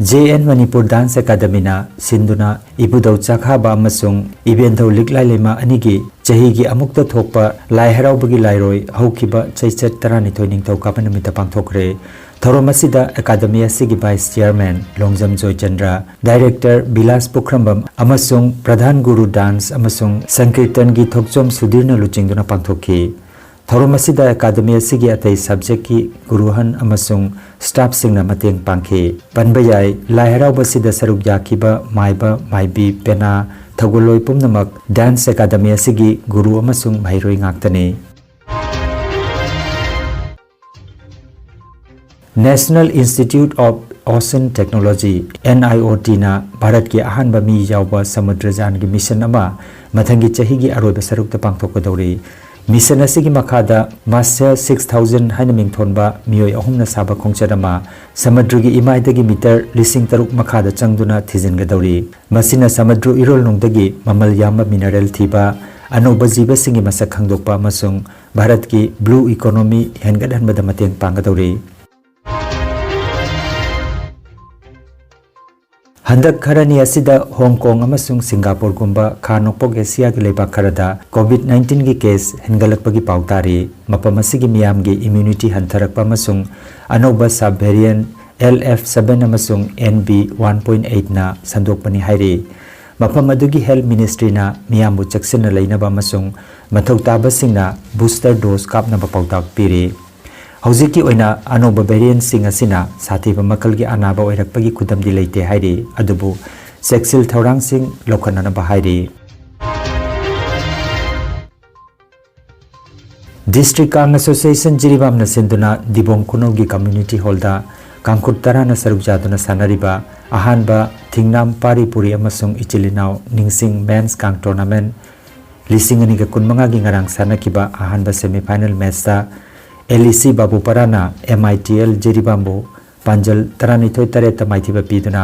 ꯖꯦ ꯑꯦꯟ ꯃꯅꯤꯄꯨꯔ ꯗꯥꯟꯁ ꯑꯦꯀꯥꯗꯃꯤꯅ ꯁꯤꯟꯗꯨꯅ ꯏꯕꯨꯙꯧ ꯆꯥꯈꯥꯕ ꯑꯃꯁꯨꯡ ꯏꯕꯦꯟꯙꯧ ꯂꯤꯛꯂꯥꯏꯂꯩꯃ ꯑꯅꯤꯒꯤ ꯆꯍꯤꯒꯤ ꯑꯃꯨꯛꯇ ꯊꯣꯛꯄ ꯂꯥꯏ ꯍꯔꯥꯎꯕꯒꯤ ꯂꯥꯏꯔꯣꯏ ꯍꯧꯈꯤꯕ ꯆꯩꯆꯠ ꯇꯔꯥꯅꯤꯊꯣꯏ ꯅꯤꯡꯊꯧꯀꯥꯕ ꯅꯨꯃꯤꯠꯇ ꯄꯥꯡꯊꯣꯛꯈ꯭ꯔꯦ꯫ ꯊꯧꯔꯝ ꯑꯁꯤꯗ ꯑꯦꯀꯥꯗꯃꯤ ꯑꯁꯤꯒꯤ vice chairman Longjam Joychandra, director villas ꯄꯨꯈ꯭ꯔꯝꯕꯝ ꯑꯃꯁꯨꯡ ꯄ꯭ꯔꯙꯥꯟ ꯒꯨꯔꯨ ꯗꯥꯟꯁ ꯑꯃꯁꯨꯡ ꯁꯪꯀꯤꯔꯇꯟꯒꯤ ꯊꯣꯛꯆꯣꯝ ꯁꯨꯙꯤꯔꯅ ꯂꯨꯆꯤꯡꯗꯨꯅ ꯄꯥꯡꯊꯣꯛꯈꯤ꯫ ꯊꯧꯔꯝ ꯑꯁꯤꯗ ꯑꯦꯀꯥꯗꯃꯤ ꯑꯁꯤꯒꯤ ꯑꯇꯩ ꯁꯕꯖꯦꯛꯀꯤ ꯒꯨꯔꯨꯍꯟ ꯑꯃꯁꯨꯡ ꯁ꯭ꯇꯥꯐꯁꯤꯡꯅ ꯃꯇꯦꯡ ꯄꯥꯡꯈꯤ꯫ ꯄꯟꯕ ꯌꯥꯏ, ꯂꯥꯏ ꯍꯔꯥꯎꯕ ꯑꯁꯤꯗ ꯁꯔꯨꯛ ꯌꯥꯈꯤꯕ ꯃꯥꯏꯕ, ꯃꯥꯏꯕꯤ, ꯄꯦꯅꯥ, ꯊꯧꯒꯜꯂꯣꯏ ꯄꯨꯝꯅꯃꯛ ꯗꯥꯟꯁ ꯑꯦꯀꯥꯗꯃꯤ ꯑꯁꯤꯒꯤ ꯒꯨꯔꯨ ꯑꯃꯁꯨꯡ ꯃꯍꯩꯔꯣꯏ ꯉꯥꯛꯇꯅꯤ꯫ National Institute of Ocean Technology, NIOTꯅ ꯚꯥꯔꯠꯀꯤ ꯑꯍꯥꯟꯕ ꯃꯤ ꯌꯥꯎꯕ ꯁꯃꯨꯗ꯭ꯔꯖꯥꯟꯒꯤ ꯃꯤꯁꯟ ꯑꯃ ꯃꯊꯪꯒꯤ ꯆꯍꯤꯒꯤ ꯑꯔꯣꯏꯕ ꯁꯔꯨꯛꯇ ꯄꯥꯡꯊꯣꯛꯀꯗꯧꯔꯤ꯫ ꯃꯤꯁꯟ ꯑꯁꯤꯒꯤ ꯃꯈꯥꯗ ꯃꯥꯁꯇꯔ ꯁꯤꯛꯁ ꯊꯥꯎꯖꯟ ꯍꯥꯏꯅ ꯃꯤꯡꯊꯣꯟꯕ ꯃꯤꯑꯣꯏ ꯑꯍꯨꯝꯅ ꯁꯥꯕ ꯈꯣꯡꯆꯠ ꯑꯃ ꯁꯃꯨꯗ꯭ꯔꯒꯤ ꯏꯃꯥꯏꯗꯒꯤ ꯃꯤꯇꯔ ꯂꯤꯁꯤꯡ ꯇꯔꯨꯛ ꯃꯈꯥꯗ ꯆꯪꯗꯨꯅ ꯊꯤꯖꯤꯟꯒꯗꯧꯔꯤ꯫ ꯃꯁꯤꯅ ꯁꯃꯨꯗ꯭ꯔ ꯏꯔꯣꯜ ꯅꯨꯡꯗꯒꯤ ꯃꯃꯜ ꯌꯥꯝꯕ ꯃꯤꯅꯔꯦꯜ ꯊꯤꯕ, ꯑꯅꯧꯕ ꯖꯤꯕꯁꯤꯡꯒꯤ ꯃꯁꯛ ꯈꯪꯗꯣꯛꯄ ꯑꯃꯁꯨꯡ ꯚꯥꯔꯠꯀꯤ ꯕ꯭ꯂꯨ ꯏꯀꯣꯅꯣꯃꯤ ꯍꯦꯟꯒꯠꯍꯟꯕꯗ ꯃꯇꯦꯡ ꯄꯥꯡꯒꯗꯧꯔꯤ꯫ ꯍꯟꯗꯛ ꯈꯔꯅꯤ ꯑꯁꯤꯗ ꯍꯣꯡ ꯀꯣꯡ ꯑꯃꯁꯨꯡ ꯁꯤꯡꯒꯥꯄꯨꯔꯒꯨꯝꯕ ꯈꯥ ꯅꯣꯡꯄꯣꯛ ꯑꯦꯁꯤꯌꯥꯒꯤ ꯂꯩꯕꯥꯛ ꯈꯔꯗ ꯀꯣꯚꯤꯗ ꯅꯥꯏꯟꯇꯤꯟꯒꯤ ꯀꯦꯁ ꯍꯦꯟꯒꯠꯂꯛꯄꯒꯤ ꯄꯥꯎ ꯇꯥꯔꯤ꯫ ꯃꯐꯝ ꯑꯁꯤꯒꯤ ꯃꯤꯌꯥꯝꯒꯤ ꯏꯝꯌꯨꯅꯤꯇꯤ ꯍꯟꯊꯔꯛꯄ ꯑꯃꯁꯨꯡ ꯑꯅꯧꯕ ꯁꯕ ꯚꯦꯔꯤꯌꯟ ꯑꯦꯜ ꯑꯦꯐ ꯁꯚꯦꯟ ꯑꯃꯁꯨꯡ ꯑꯦꯟ ꯕꯤ ꯋꯥꯟ ꯄꯣꯏꯟ ꯑꯩꯠꯅ ꯁꯟꯗꯣꯛꯄꯅꯤ ꯍꯥꯏꯔꯤ꯫ ꯃꯐꯝ ꯑꯗꯨꯒꯤ ꯍꯦꯜꯊ ꯃꯤꯅꯤꯁꯇ꯭ꯔꯤꯅ ꯃꯤꯌꯥꯝꯕꯨ ꯆꯦꯛꯁꯤꯟꯅ ꯂꯩꯅꯕ ꯑꯃꯁꯨꯡ ꯃꯊꯧ ꯇꯥꯕꯁꯤꯡꯅ ꯕꯨꯁꯇꯔ ꯗꯣꯁ ꯀꯥꯞꯅꯕ ꯄꯥꯎꯇꯥꯛ ꯄꯤꯔꯤ꯫ ꯍꯧꯖꯤꯛꯀꯤ ꯑꯣꯏꯅ ꯑꯅꯧꯕ ꯚꯦꯔꯤꯌꯟꯁꯤꯡ ꯑꯁꯤꯅ ꯁꯥꯊꯤꯕ ꯃꯈꯜꯒꯤ ꯑꯅꯥꯕ ꯑꯣꯏꯔꯛꯄꯒꯤ ꯈꯨꯗꯝꯗꯤ ꯂꯩꯇꯦ ꯍꯥꯏꯔꯤ, ꯑꯗꯨꯕꯨ ꯆꯦꯛꯁꯤꯜ ꯊꯧꯔꯥꯡꯁꯤꯡ ꯂꯧꯈꯠꯅꯅꯕ ꯍꯥꯏꯔꯤ꯫ ꯗꯤꯁꯇ꯭ꯔꯤꯛ ꯀꯥꯡ ꯑꯦꯁꯣꯁꯤꯌꯦꯁꯟ ꯖꯤꯔꯤꯕꯥꯝꯅ ꯁꯤꯟꯗꯨꯅ ꯗꯤꯕꯣꯡ ꯈꯨꯅꯧꯒꯤ ꯀꯝꯃ꯭ꯌꯨꯅꯤꯇꯤ ꯍꯣꯜꯗ ꯀꯥꯡꯈꯨꯠ ꯇꯔꯥꯅ ꯁꯔꯨꯛ ꯌꯥꯗꯨꯅ ꯁꯥꯟꯅꯔꯤꯕ ꯑꯍꯥꯟꯕ ꯊꯤꯡꯅꯥꯝ ꯄꯥꯔꯤ ꯄꯨꯔꯤ ꯑꯃꯁꯨꯡ ꯏꯆꯤꯜ ꯏꯅꯥꯎ ꯅꯤꯡꯁꯤꯡ ꯃꯦꯟꯁ ꯀꯥꯡ ꯇꯣꯔꯅꯥꯃꯦꯟ ꯂꯤꯁꯤꯡ ꯑꯅꯤꯒ ꯀꯨꯟꯃꯉꯥꯒꯤ ꯉꯔꯥꯡ ꯁꯥꯟꯅꯈꯤꯕ ꯑꯍꯥꯟꯕ ꯁꯦꯃꯤꯐꯥꯏꯅꯦꯜ ꯃꯦꯠꯆꯇ ꯑꯦꯜ ꯏ ꯁꯤ ꯕꯥꯕꯨꯄꯔꯥꯅ ꯑꯦꯝ ꯑꯥꯏ ꯇꯤ ꯑꯦꯜ ꯖꯤꯔꯤꯕꯥꯝꯕꯨ ꯄꯥꯟꯖꯜ ꯇꯔꯥꯅꯤꯊꯣꯏ ꯇꯔꯦꯠꯇ ꯃꯥꯏꯊꯤꯕ ꯄꯤꯗꯨꯅ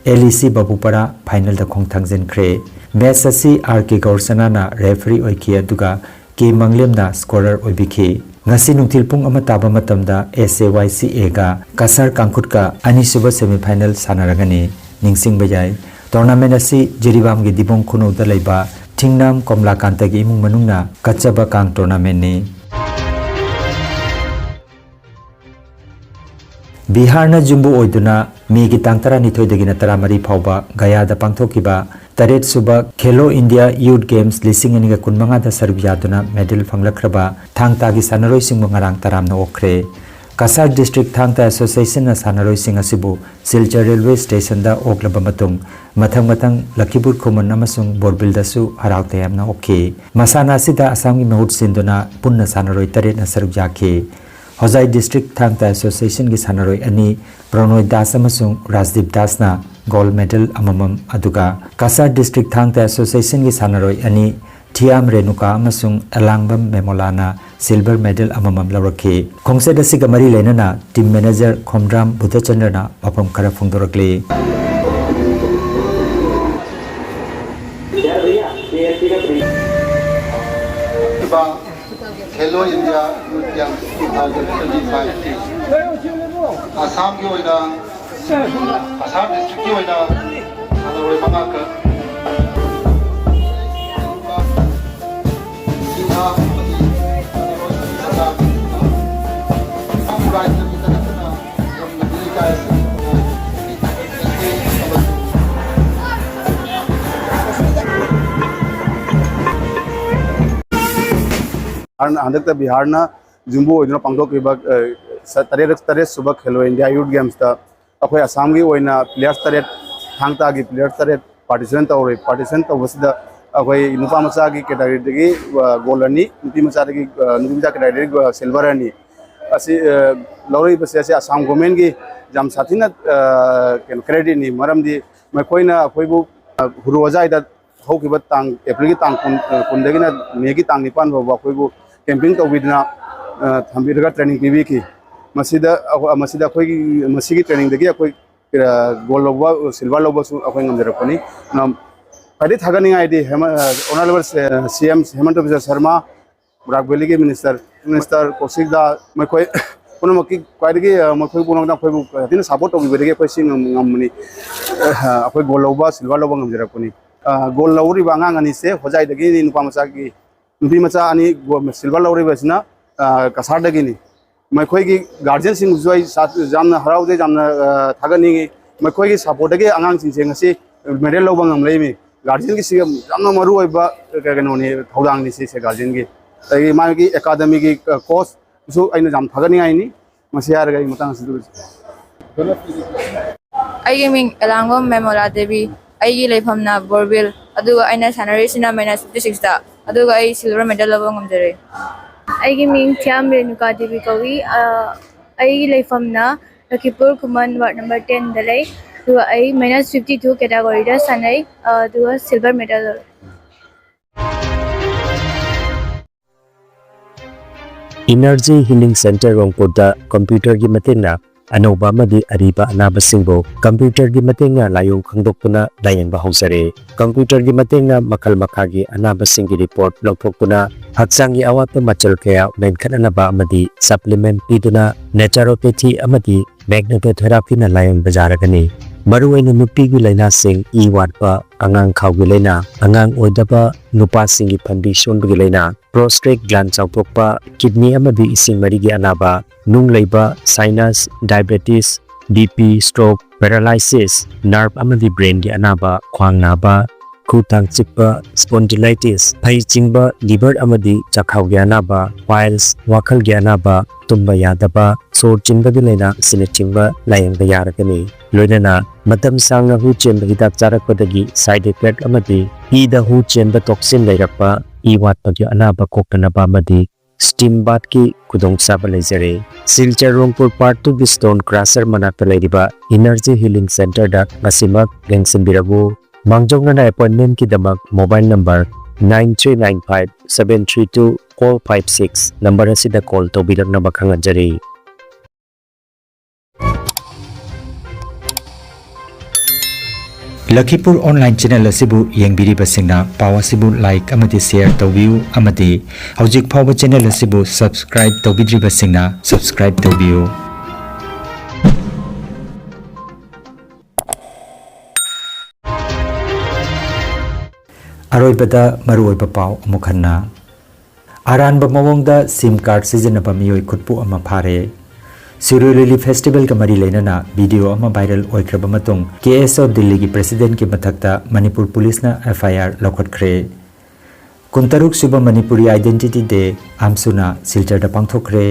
ꯑꯦꯜ ꯏ ꯁꯤ ꯕꯥꯕꯨꯄꯔꯥ ꯐꯥꯏꯅꯦꯜꯗ ꯈꯣꯡ ꯊꯥꯡꯖꯤꯟꯈ꯭ꯔꯦ꯫ ꯃꯦꯠꯆ ꯑꯁꯤ ꯑꯥꯔ ꯀꯦ ꯒꯧꯔꯁꯅꯥꯅ ꯔꯦꯐꯔꯤ ꯑꯣꯏꯈꯤ, ꯑꯗꯨꯒ ꯀꯦ ꯃꯪꯂꯦꯝꯅ ꯁ꯭ꯀꯣꯔꯔ ꯑꯣꯏꯕꯤꯈꯤ꯫ ꯉꯁꯤ ꯅꯨꯡꯊꯤꯜ ꯄꯨꯡ ꯑꯃ ꯇꯥꯕ ꯃꯇꯝꯗ S A Y C Aꯒ Cachar ꯀꯥꯡꯈꯨꯠꯀ ꯑꯅꯤꯁꯨꯕ semifinal ꯁꯥꯟꯅꯔꯒꯅꯤ꯫ ꯅꯤꯡꯁꯤꯡꯕ ꯌꯥꯏ, tournament ꯑꯁꯤ ꯖꯤꯔꯤꯕꯥꯝꯒꯤ ꯗꯤꯕꯣꯡ ꯈꯨꯅꯧꯗ ꯂꯩꯕ ꯊꯤꯡꯅꯥꯝ ꯀꯣꯝꯂꯥꯀꯥꯟꯇꯒꯤ ꯏꯃꯨꯡ ꯃꯅꯨꯡꯅ ꯀꯠꯆꯕ ꯀꯥꯡ tournamentꯅꯤ꯫ ꯕꯤꯍꯥꯔꯅ ꯌꯨꯝꯕꯨ ꯑꯣꯏꯗꯨꯅ ꯃꯦꯒꯤ ꯇꯥꯡ ꯇꯔꯥꯅꯤꯊꯣꯏꯗꯒꯤꯅ ꯇꯔꯥꯃꯔꯤ ꯐꯥꯎꯕ ꯒꯌꯥꯗ ꯄꯥꯡꯊꯣꯛꯈꯤꯕ ꯇꯔꯦꯠ ꯁꯨꯕ ꯈꯦꯂꯣ ꯏꯟꯗꯤꯌꯥ ꯌꯨꯠ ꯒꯦꯝꯁ ꯂꯤꯁꯤꯡ ꯑꯅꯤꯒ ꯀꯨꯟꯃꯉꯥꯗ ꯁꯔꯨꯛ ꯌꯥꯗꯨꯅ medal ꯐꯪꯂꯛꯈ꯭ꯔꯕ ꯊꯥꯡ ꯇꯥꯒꯤ ꯁꯥꯟꯅꯔꯣꯏꯁꯤꯡꯕꯨ ꯉꯔꯥꯡ ꯇꯔꯥꯝꯅ ꯑꯣꯛꯈ꯭ꯔꯦ꯫ ꯀꯁꯥꯔ ꯗꯤꯁꯇ꯭ꯔꯤꯛ ꯊꯥꯡ ꯇꯥ ꯑꯦꯁꯣꯁꯤꯌꯦꯁꯟꯅ ꯁꯥꯟꯅꯔꯣꯏꯁꯤꯡ ꯑꯁꯤꯕꯨ ꯁꯤꯜꯆꯔ ꯔꯦꯜꯋꯦ ꯁ꯭ꯇꯦꯁꯟꯗ ꯑꯣꯛꯂꯕ ꯃꯇꯨꯡ, ꯃꯊꯪ ꯃꯊꯪ ꯂꯈꯤꯄꯨꯔ ꯈꯨꯃꯟ ꯑꯃꯁꯨꯡ ꯕꯣꯔꯕꯤꯜꯗꯁꯨ ꯍꯔꯥꯎ ꯇꯌꯥꯝꯅ ꯑꯣꯛꯈꯤ꯫ ꯃꯁꯥꯟꯅ ꯑꯁꯤꯗ ꯑꯁꯥꯝꯒꯤ ꯃꯍꯨꯠ ꯁꯤꯟꯗꯨꯅ ꯄꯨꯟꯅ ꯁꯥꯟꯅꯔꯣꯏ ꯇꯔꯦꯠꯅ ꯁꯔꯨꯛ ꯌꯥꯈꯤ꯫ ꯍꯣꯖꯥꯏ ꯗꯤꯁꯇ꯭ꯔꯤꯛ ꯊꯥꯡ ꯇꯥ ꯑꯦꯁꯣꯁꯤꯌꯦꯁꯟꯒꯤ ꯁꯥꯟꯅꯔꯣꯏ ꯑꯅꯤ, ꯄ꯭ꯔꯣꯅꯣꯏ ꯗꯥꯁ ꯑꯃꯁꯨꯡ ꯔꯥꯖꯗꯤꯞ ꯗꯥꯁꯅ ꯒꯣꯜꯗ ꯃꯦꯗꯜ ꯑꯃꯃꯝ, ꯑꯗꯨꯒ ꯀꯁꯥꯔ ꯗꯤꯁꯇ꯭ꯔꯤꯛ ꯊꯥꯡ ꯇꯥ ꯑꯦꯁꯣꯁꯤꯌꯦꯁꯟꯒꯤ ꯁꯥꯟꯅꯔꯣꯏ ꯑꯅꯤ, ꯊꯤꯌꯥꯝ ꯔꯦꯅꯨꯀꯥ ꯑꯃꯁꯨꯡ ꯑꯂꯥꯡꯕꯝ ꯃꯦꯃꯣꯂꯥꯅ ꯁꯤꯜꯚꯔ ꯃꯦꯗꯜ ꯑꯃꯃꯝ ꯂꯧꯔꯛꯈꯤ꯫ ꯈꯣꯡꯆꯠ ꯑꯁꯤꯒ ꯃꯔꯤ ꯂꯩꯅꯅ ꯇꯤꯝ ꯃꯦꯅꯦꯖꯔ ꯈꯣꯝꯗ꯭ꯔꯥꯝ ꯕꯨꯙꯆꯟꯗ꯭ꯔꯅ ꯋꯥꯐꯝ ꯈꯔ ꯐꯣꯡꯗꯣꯔꯛꯂꯤ꯫ ꯈꯦꯂꯣ ꯏꯟꯗꯤꯌꯥ ꯌꯨꯠ ꯒꯦꯝꯁ ꯇꯨ ꯊꯥꯎꯖꯟ ꯇ꯭ꯋꯦꯟꯇꯤ ꯐꯥꯏꯚꯀꯤ ꯑꯁꯥꯝꯒꯤ ꯑꯣꯏꯅ ꯑꯁꯥꯝ ꯗꯤꯁꯇ꯭ꯔꯤꯛꯀꯤ ꯑꯣꯏꯅ ꯁꯥꯟꯅꯔꯣꯏ ꯃꯉꯥꯈꯛ ꯍꯟꯗꯛꯇ ꯕꯤꯍꯥꯔꯅ ꯌꯨꯝꯕꯨ ꯑꯣꯏꯗꯨꯅ ꯄꯥꯡꯊꯣꯛꯈꯤꯕ, ꯑ, ꯁ-, ꯇꯔꯦꯠ, ꯇꯔꯦꯠ ꯁꯨꯕ ꯈꯦꯂꯣ ꯏꯟꯗꯤꯌꯥ ꯌꯨꯠ ꯒꯦꯝꯁꯇ ꯑꯩꯈꯣꯏ ꯑꯁꯥꯝꯒꯤ ꯑꯣꯏꯅ ꯄ꯭ꯂꯦꯌꯔꯁ ꯇꯔꯦꯠ, ꯊꯥꯡ ꯇꯥꯒꯤ ꯄ꯭ꯂꯦꯌꯔ ꯇꯔꯦꯠ ꯄꯥꯔꯇꯤꯁꯤꯄꯦꯠ ꯇꯧꯔꯦ꯫ ꯄꯥꯔꯇꯤꯁꯤꯄꯦꯠ ꯇꯧꯕꯁꯤꯗ ꯑꯩꯈꯣꯏ ꯅꯨꯄꯥ ꯃꯆꯥꯒꯤ ꯀꯦꯇꯥꯒꯣꯔꯤꯗꯒꯤ, ꯑ, ꯒꯣꯜ ꯑꯅꯤ, ꯅꯨꯄꯤ ꯃꯆꯥꯗꯒꯤ, ꯑ, ꯅꯨꯄꯤ ꯃꯆꯥ ꯀꯦꯇꯥꯒꯣꯔꯤꯗꯒꯤ, ꯑ, ꯁꯤꯜꯚꯔ ꯑꯅꯤ꯫ ꯑꯁꯤ, ꯑ, ꯂꯧꯔꯛꯏꯕꯁꯦ ꯑꯁꯤ ꯑꯁꯥꯝ ꯒꯣꯔꯃꯦꯟꯒꯤ ꯌꯥꯝ ꯁꯥꯊꯤꯅ, ꯑ, ꯀꯩꯅꯣ, ꯀ꯭ꯔꯦꯗꯤꯠꯅꯤ꯫ ꯃꯔꯝꯗꯤ ꯃꯈꯣꯏꯅ ꯑꯩꯈꯣꯏꯕꯨ, ꯑ, ꯍꯨꯔꯨ ꯍꯣꯖꯥꯏꯗ ꯍꯧꯈꯤꯕ ꯇꯥꯡ, ꯑꯦꯄ꯭ꯔꯤꯜꯒꯤ ꯇꯥꯡ ꯀꯨꯟ, ꯑ, ꯀꯨꯟꯗꯒꯤꯅ ꯃꯦꯒꯤ ꯇꯥꯡ ꯅꯤꯄꯥꯟ ꯐꯥꯎꯕ ꯑꯩꯈꯣꯏꯕꯨ ꯀꯦꯝꯄꯤꯡ ꯇꯧꯕꯤꯗꯨꯅ, ꯑ, ꯊꯝꯕꯤꯔꯒ ꯇ꯭ꯔꯦꯅꯤꯡ ꯄꯤꯕꯤꯈꯤ꯫ ꯃꯁꯤꯗ ꯑꯩꯈꯣꯏ, ꯃꯁꯤꯗ ꯑꯩꯈꯣꯏꯒꯤ, ꯃꯁꯤꯒꯤ ꯇ꯭ꯔꯦꯅꯤꯡꯗꯒꯤ ꯑꯩꯈꯣꯏ, ꯑ, ꯒꯣꯜ ꯂꯧꯕ, ꯁꯤꯜꯚꯔ ꯂꯧꯕꯁꯨ ꯑꯩꯈꯣꯏ ꯉꯝꯖꯔꯛꯄꯅꯤ꯫ ꯑꯝ, ꯈ꯭ꯋꯥꯏꯗꯒꯤ ꯊꯥꯒꯠꯅꯤꯡꯉꯥꯏꯗꯤ ꯍꯦꯃ-, ꯑ, ꯑꯣꯅꯔꯦꯕꯜ ꯁꯤ-, ꯁꯤ ꯑꯦꯝ ꯍꯦꯃꯟꯇ ꯕꯤꯁ꯭ꯋ ꯁꯔꯃ, ꯕꯔꯥꯛ ꯚꯦꯂꯤꯒꯤ ꯃꯤꯅꯤꯁꯇꯔ ꯃꯤꯅꯤꯁꯇꯔ ꯀꯧꯁꯤꯛ ꯗꯥ, ꯃꯈꯣꯏ ꯄꯨꯝꯅꯃꯛꯀꯤ ꯈ꯭ꯋꯥꯏꯗꯒꯤ, ꯑ, ꯃꯈꯣꯏ ꯄꯨꯝꯅꯃꯛꯅ ꯑꯩꯈꯣꯏꯕꯨ ꯌꯥꯝ ꯊꯤꯅ ꯁꯞꯄꯣꯔꯠ ꯇꯧꯕꯤꯕꯗꯒꯤ ꯑꯩꯈꯣꯏ ꯁꯤ ꯉꯝ-, ꯉꯝꯕꯅꯤ꯫ ꯑ, ꯑꯩꯈꯣꯏ ꯒꯣꯜ ꯂꯧꯕ, ꯁꯤꯜꯚꯔ ꯂꯧꯕ ꯉꯝꯖꯔꯛꯄꯅꯤ꯫ ꯑ, ꯒꯣꯜ ꯂꯧꯔꯤꯕ ꯑꯉꯥꯡ ꯑꯅꯤꯁꯦ ꯍꯣꯖꯥꯏꯗꯒꯤꯅꯤ, ꯅꯨꯄꯥ ꯃꯆꯥꯒꯤ, ꯅꯨꯄꯤ ꯃꯆꯥ ꯑꯅꯤ ꯒꯣꯜ, ꯁꯤꯜꯚꯔ ꯂꯧꯔꯤꯕꯁꯤꯅ, ꯑ, ꯀꯁꯥꯔꯗꯒꯤꯅꯤ꯫ ꯃꯈꯣꯏꯒꯤ ꯒꯥꯔꯖꯤꯌꯟꯁꯤꯡꯁꯨ ꯑꯩ ꯁꯥ-, ꯌꯥꯝꯅ ꯍꯔꯥꯎꯖꯩ, ꯌꯥꯝꯅ, ꯑ, ꯊꯥꯒꯠꯅꯤꯡꯉꯤ꯫ ꯃꯈꯣꯏꯒꯤ ꯁꯞꯄꯣꯔꯠꯇꯒꯤ ꯑꯉꯥꯡꯁꯤꯡꯁꯦ ꯉꯁꯤ ꯃꯦꯗꯜ ꯂꯧꯕ ꯉꯝꯂꯛꯏꯃꯤ꯫ ꯒꯥꯔꯖꯤꯌꯟꯒꯤꯁꯤ ꯌꯥꯝ, ꯌꯥꯝꯅ ꯃꯔꯨ ꯑꯣꯏꯕ ꯀꯩꯅꯣꯅꯤ, ꯊꯧꯗꯥꯡꯅꯤ ꯁꯤꯁꯦ ꯒꯥꯔꯖꯤꯌꯟꯒꯤ꯫ ꯑꯗꯒꯤ ꯃꯥꯒꯤ ꯑꯦꯀꯥꯗꯃꯤꯒꯤ, ꯑ, ꯀꯣꯆꯁꯨ ꯑꯩꯅ ꯌꯥꯝ ꯊꯥꯒꯠꯅꯤꯡꯉꯥꯏꯅꯤ꯫ ꯃꯁꯤ ꯍꯥꯏꯔꯒ ꯑꯩ ꯃꯇꯥꯡ ꯑꯁꯤꯗ ꯂꯣꯏꯁꯤꯟꯖꯔꯦ꯫ ꯑꯩꯒꯤ ꯃꯤꯡ ꯑꯦꯂꯥꯡꯕꯝ ꯃꯦꯃꯣꯂꯥ ꯗꯦꯕꯤ꯫ ꯑꯩꯒꯤ ꯂꯩꯐꯝꯅ ꯕꯣꯔꯕꯤꯜ, ꯑꯗꯨꯒ ꯑꯩꯅ ꯁꯥꯟꯅꯔꯤꯁꯤꯅ ꯃꯥꯏꯅꯁ ꯐꯤꯐꯇꯤ ꯁꯤꯛꯁꯇ, ꯑꯗꯨꯒ ꯑꯩ ꯁꯤꯜꯚꯔ ꯃꯦꯗꯜ ꯂꯧꯕ ꯉꯝꯖꯔꯦ꯫ ꯑꯩꯒꯤ ꯃꯤꯡ ꯊꯤꯌꯥꯝ ꯔꯦꯅꯨꯀꯥ ꯗꯦꯕꯤ ꯀꯧꯏ꯫ ꯑ, ꯑꯩꯒꯤ ꯂꯩꯐꯝꯅ ꯂꯈꯤꯄꯨꯔ ꯈꯨꯃꯟ, ꯋꯥꯔꯗ ꯅꯝꯕꯔ ꯇꯦꯟꯗ ꯂꯩ꯫ ꯑꯗꯨꯒ ꯑꯩ ꯃꯥꯏꯅꯁ ꯐꯤꯐꯇꯤ ꯇꯨ ꯀꯦꯇꯥꯒꯣꯔꯤꯗ ꯁꯥꯟꯅꯩ, ꯑ, ꯑꯗꯨꯒ ꯁꯤꯜꯚꯔ ꯃꯦꯗꯜ ꯂꯧꯔꯦ꯫ ꯏꯅꯔꯖꯤ ꯍꯤꯂꯤꯡ ꯁꯦꯟꯇꯔ ꯔꯣꯡꯄꯨꯔꯗ ꯀꯝꯄ꯭ꯌꯨꯇꯔꯒꯤ ꯃꯇꯦꯡꯅ ꯑꯅꯧꯕ ꯑꯃꯗꯤ ꯑꯔꯤꯕ ꯑꯅꯥꯕꯁꯤꯡꯕꯨ ꯀꯝꯄ꯭ꯌꯨꯇꯔꯒꯤ ꯃꯇꯦꯡꯅ ꯂꯥꯏꯑꯣꯡ ꯈꯪꯗꯣꯛꯇꯨꯅ ꯂꯥꯌꯦꯡꯕ ꯍꯧꯖꯔꯦ꯫ ꯀꯝꯄ꯭ꯌꯨꯇꯔꯒꯤ ꯃꯇꯦꯡꯅ ꯃꯈꯜ ꯃꯈꯥꯒꯤ ꯑꯅꯥꯕꯁꯤꯡꯒꯤ ꯔꯤꯄꯣꯔꯠ ꯂꯧꯊꯣꯛꯇꯨꯅ, ꯍꯛꯆꯥꯡꯒꯤ ꯑꯋꯥꯠꯄ ꯃꯆꯜ ꯀꯌꯥ ꯃꯦꯟꯈꯠꯅꯅꯕ ꯑꯃꯗꯤ ꯁꯄ꯭ꯂꯤꯃꯦꯟꯠ ꯄꯤꯗꯨꯅ, ꯅꯦꯆꯨꯔꯣꯄꯦꯊꯤ ꯑꯃꯗꯤ ꯃꯦꯒꯅꯦꯇꯣꯊꯦꯔꯥꯄꯤꯅ ꯂꯥꯌꯦꯡꯕ ꯌꯥꯔꯒꯅꯤ꯫ ꯃꯔꯨꯑꯣꯏꯅ ꯅꯨꯄꯤꯒꯤ ꯂꯥꯏꯅꯥꯁꯤꯡ, ꯏ ꯋꯥꯠꯄ, ꯑꯉꯥꯡ ꯈꯥꯎꯒꯤ ꯂꯥꯏꯅꯥ, ꯑꯉꯥꯡ ꯑꯣꯏꯗꯕ, ꯅꯨꯄꯥꯁꯤꯡꯒꯤ ꯐꯟꯕꯤ ꯁꯣꯟꯕꯒꯤ ꯂꯥꯏꯅꯥ, ꯄ꯭ꯔꯣꯁꯇꯦꯠ ꯒ꯭ꯂꯥꯟ ꯆꯥꯎꯊꯣꯛꯄ, ꯀꯤꯗꯅꯤ ꯑꯃꯗꯤ ꯏꯁꯤꯡ ꯃꯔꯤꯒꯤ ꯑꯅꯥꯕ, ꯅꯨꯡ ꯂꯩꯕ, sinus, diabetes, B P, stroke, paralysis, nerve ꯑꯃꯗꯤ ꯕ꯭ꯔꯦꯟꯒꯤ ꯑꯅꯥꯕ, ꯈ꯭ꯋꯥꯡ ꯅꯥꯕ, ꯈꯨ ꯇꯥꯡ ꯆꯤꯛꯄ, ꯁ꯭ꯄꯣꯟꯗꯤꯂꯥꯏꯇꯤꯁ, ꯐꯩ ꯆꯤꯡꯕ, ꯂꯤꯚꯔ ꯑꯃꯗꯤ ꯆꯥꯛꯈꯥꯎꯒꯤ ꯑꯅꯥꯕ, ꯄꯥꯏꯜꯁ, ꯋꯥꯈꯜꯒꯤ ꯑꯅꯥꯕ, ꯇꯨꯝꯕ ꯌꯥꯗꯕ, ꯁꯣꯔ ꯆꯤꯟꯕꯒꯤ ꯂꯥꯏꯅꯥ ꯑꯁꯤꯅꯆꯤꯡꯕ ꯂꯥꯌꯦꯡꯕ ꯌꯥꯔꯒꯅꯤ꯫ ꯂꯣꯏꯅꯅ ꯃꯇꯝ ꯁꯥꯡꯅ ꯍꯨ ꯆꯦꯟꯕ ꯍꯤꯗꯥꯛ ꯆꯥꯔꯛꯄꯗꯒꯤ ꯁꯥꯏꯗ ꯏꯐꯦꯛ ꯑꯃꯗꯤ ꯏꯗ ꯍꯨ ꯆꯦꯟꯕ ꯇꯣꯛꯁꯤꯟ ꯂꯩꯔꯛꯄ, ꯏ ꯋꯥꯠꯄꯒꯤ ꯑꯅꯥꯕ ꯀꯣꯛꯇꯅꯕ ꯑꯃꯗꯤ ꯁ꯭ꯇꯤꯝ ꯕꯥꯊꯀꯤ ꯈꯨꯗꯣꯡꯆꯥꯕ ꯂꯩꯖꯔꯦ꯫ ꯁꯤꯜꯆꯔ ꯔꯣꯡꯄꯨꯔ ꯄꯥꯔꯠ ꯇꯨꯒꯤ ꯁ꯭ꯇꯣꯟ ꯀ꯭ꯔꯁꯔ ꯃꯅꯥꯛꯇ ꯂꯩꯔꯤꯕ ꯏꯅꯔꯖꯤ ꯍꯤꯂꯤꯡ ꯁꯦꯟꯇꯔꯗ ꯉꯁꯤꯃꯛ ꯂꯦꯡꯁꯤꯟꯕꯤꯔꯛꯎ꯫ ꯃꯥꯡꯖꯧꯅꯅ ꯑꯦꯄꯣꯏꯟꯃꯦꯟꯠꯀꯤꯗꯃꯛ mobile number nine three nine five seven three two four five six number ꯑꯁꯤꯗ ꯀꯣꯜ ꯇꯧꯕꯤꯔꯛꯅꯕ ꯈꯪꯍꯟꯖꯔꯤ꯫ ꯂꯈꯤꯄꯨꯔ ꯑꯣꯟꯂꯥꯏꯟ ꯆꯦꯅꯦꯜ ꯑꯁꯤꯕꯨ ꯌꯦꯡꯕꯤꯔꯤꯕꯁꯤꯡꯅ ꯄꯥꯎ ꯑꯁꯤꯕꯨ ꯂꯥꯏꯛ ꯑꯃꯗꯤ ꯁꯦꯌꯔ ꯇꯧꯕꯤꯌꯨ ꯑꯃꯗꯤ ꯍꯧꯖꯤꯛ ꯐꯥꯎꯕ ꯆꯦꯅꯦꯜ ꯑꯁꯤꯕꯨ ꯁꯕꯁꯀ꯭ꯔꯥꯏꯕ ꯇꯧꯕꯤꯗ꯭ꯔꯤꯕꯁꯤꯡꯅ ꯁꯕꯁꯀ꯭ꯔꯥꯏꯕ ꯇꯧꯕꯤꯌꯨ꯫ ꯑꯔꯣꯏꯕꯗ ꯃꯔꯨꯑꯣꯏꯕ ꯄꯥꯎ ꯑꯃꯨꯛ ꯍꯟꯅ꯫ ꯑꯔꯥꯟꯕ ꯃꯑꯣꯡꯗ ꯁꯤꯝ ꯀꯥꯔꯗ ꯁꯤꯖꯤꯟꯅꯕ ꯃꯤꯑꯣꯏ ꯈꯨꯠꯄꯨ ꯑꯃ ꯐꯥꯔꯦ꯫ ꯁꯤꯔꯣꯏ ꯂꯤꯂꯤ ꯐꯦꯁꯇꯤꯚꯦꯜꯒ ꯃꯔꯤ ꯂꯩꯅꯅ ꯚꯤꯗꯤꯑꯣ ꯑꯃ ꯚꯥꯏꯔꯦꯜ ꯑꯣꯏꯈ꯭ꯔꯕ ꯃꯇꯨꯡ, ꯀꯦ ꯑꯦꯁ ꯑꯣ ꯗꯤꯜꯂꯤꯒꯤ ꯄ꯭ꯔꯦꯁꯤꯗꯦꯟꯠꯀꯤ ꯃꯊꯛꯇ ꯃꯅꯤꯄꯨꯔ ꯄꯨꯂꯤꯁꯅ ꯑꯦꯐ ꯑꯥꯏ ꯑꯥꯔ ꯂꯧꯈꯠꯈ꯭ꯔꯦ꯫ ꯀꯨꯟꯇꯔꯨꯛ ꯁꯨꯕ ꯃꯅꯤꯄꯨꯔꯤ ꯑꯥꯏꯗꯦꯟꯇꯤꯇꯤ ꯗꯦ ꯑꯝꯁꯨꯅ ꯁꯤꯜꯆꯔꯗ ꯄꯥꯡꯊꯣꯛꯈ꯭ꯔꯦ꯫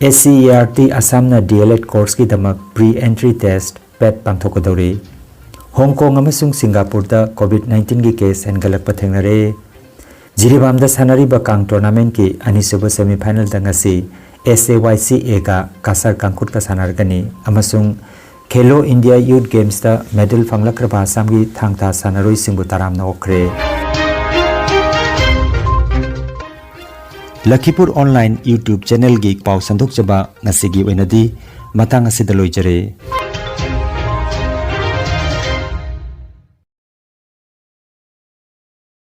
S C E R T ꯑꯁꯥꯝꯅ ꯗꯤ ꯑꯦꯜ ꯑꯦꯗ ꯀꯣꯔꯁꯀꯤꯗꯃꯛ ꯄ꯭ꯔꯤ ꯑꯦꯟꯇ꯭ꯔꯤ ꯇꯦꯁ, ꯄꯦꯠ, ꯄꯥꯡꯊꯣꯛꯀꯗꯧꯔꯤ꯫ ꯍꯣꯡꯀꯣꯡ ꯑꯃꯁꯨꯡ ꯁꯤꯡꯒꯥꯄꯨꯔꯗ ꯀꯣꯚꯤꯗ ꯅꯥꯏꯟꯇꯤꯟꯒꯤ ꯀꯦꯁ ꯍꯦꯟꯒꯠꯂꯛꯄ ꯊꯦꯡꯅꯔꯦ꯫ ꯖꯤꯔꯤꯕꯥꯝꯗ ꯁꯥꯟꯅꯔꯤꯕ ꯀꯥꯡ ꯇꯣꯔꯅꯥꯃꯦꯟꯠꯀꯤ ꯑꯅꯤꯁꯨꯕ ꯁꯦꯃꯤꯐꯥꯏꯅꯦꯜꯗ ꯉꯁꯤ ꯑꯦꯁ ꯑꯦ ꯋꯥꯏ ꯁꯤ ꯑꯦꯒ ꯀꯥꯁꯥꯔ ꯀꯥꯡꯈꯨꯠꯀ ꯁꯥꯟꯅꯔꯒꯅꯤ ꯑꯃꯁꯨꯡ ꯈꯦꯂꯣ ꯏꯟꯗꯤꯌꯥ ꯌꯨꯊ ꯒꯦꯝꯁꯇ ꯃꯦꯗꯜ ꯐꯪꯂꯛꯈ꯭ꯔꯕ ꯑꯁꯥꯝꯒꯤ ꯊꯥꯡ ꯇꯥ ꯁꯥꯟꯅꯔꯣꯏꯁꯤꯡꯕꯨ ꯇꯔꯥꯝꯅ ꯑꯣꯛꯈ꯭ꯔꯦ꯫ ꯂꯈꯤꯄꯨꯔ ꯑꯣꯟꯂꯥꯏꯟ YouTube ꯆꯦꯅꯦꯜꯒꯤ ꯄꯥꯎ ꯁꯟꯗꯣꯛꯆꯕ ꯉꯁꯤꯒꯤ ꯑꯣꯏꯅꯗꯤ ꯃꯇꯥꯡ ꯑꯁꯤꯗ ꯂꯣꯏꯖꯔꯦ꯫